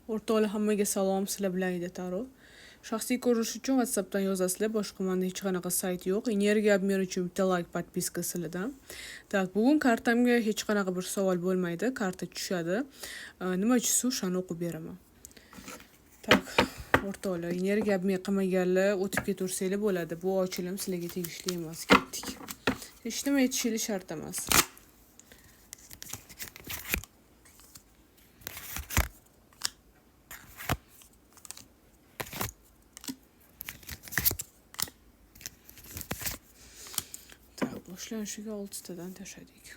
O'rtoqlar, hammaga salom, sizlar bilan Aida Taro. Shaxsiy ko'rinish uchun WhatsAppdan yozasizlar, boshqa menda hech qanaqa sayt yo'q. Energiya обмен uchun bitta like, подписка sizlardan. Так, bugun kartamga hech qanaqa bir savol bo'lmaydi, karta tushadi. Nima tushsa o'shani o'qib beraman. Так, o'rtoqlar, energiya обмен qilmaganlar o'tib ketaversanglar bo'ladi. Bu ochilim sizlarga tegishli emas. Ketdik. Hech nima aytishingiz shart emas. Так, boshlanishiga oltitadan tashladik.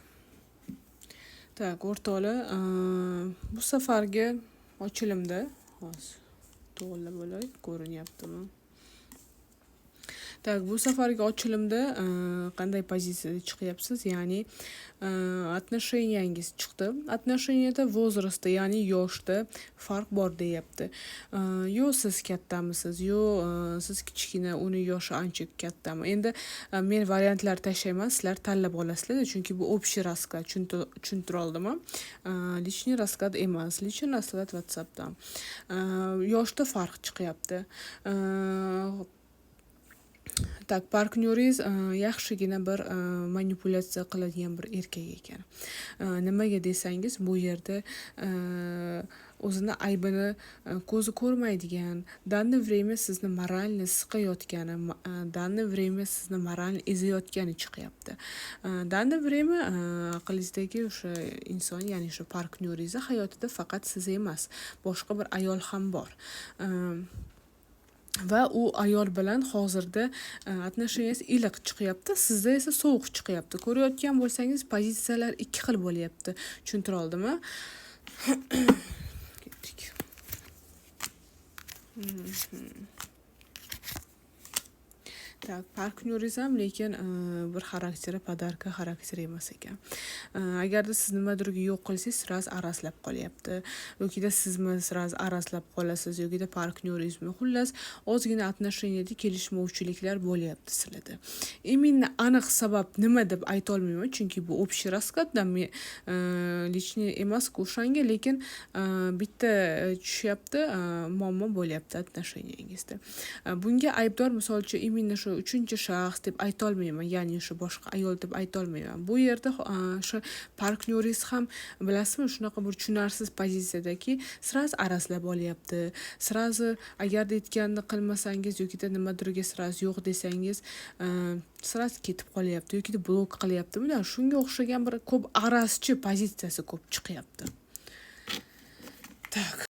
Так, o'rtoqlar, bu safargi ochilimda hozir to'g'irlab olay, ko'rinyaptimi? Так, bu safargi ochilimda qanday pozitsiyada chiqyapsiz? Ya'ni отношения ngiz chiqdi. Отношения da возраст da, ya'ni yoshda farq bor deyapti. Yo siz kattamisiz, yo siz kichkina, uni yoshi ancha kattami? Endi men variantlar tashlayman, sizlar tanlab olasizlar, chunki bu общий расклад, tushuntira oldimmi? Личный расклад emas, личный расклад WhatsAppdan. Yoshda farq chiqyapti. Так, partnyoringiz yaxshigina bir manipulyatsiya qiladigan bir erkak ekan. Nimaga desangiz, bu yerda o'zini aybini ko'zi ko'rmaydigan, данный время sizni морально siqayotgani, данный время sizni морально ezayotgani chiqyapti. Данный время aqlingizdagi o'sha inson, ya'ni o'sha partnyoringizni hayotida faqat siz emas, boshqa bir ayol ham bor. Va u ayol bilan hozirda отношения si iliq chiqyapti, sizda esa sovuq chiqyapti. Ko'rayotgan bo'lsangiz, pozitsiyalar ikki xil bo'lyapti. Tushuntira oldimmi? Ketdik. Так, partnyoringiz ham lekin bir xarakteri подарка xarakteri emas ekan. Agarda siz nimadirga yo'q qilsangiz, сразу arazlab qolyapti. Yokida sizmi сразу arazlab qolasiz, yokida partnyoringizmi. Xullas, ozgina отношения da kelishmovchiliklar bo'lyapti sizlarda. Именно aniq sabab nima deb aytolmayman, chunki bu общий расклад da men личный emas-ku o'shanga, lekin bitta tushyapti, muammo bo'lyapti отношения ngizda. Bunga aybdor misol uchun именно shu uchinchi shaxs deb aytolmayman, ya'ni o'sha boshqa ayol deb aytolmayman. Bu yerda o'sha partnyoringiz ham bilasizmi, shunaqa bir tushunarsiz pozitsiyadaki, сразу arazlab olyapti. Сразу agarda aytganini qilmasangiz yokida nimadirga сразу yo'q desangiz, сразу ketib qolyapti yokida blok qilyapti. Bundan shunga o'xshagan bir ko'p arazchi pozitsiyasi ko'p chiqyapti. Так.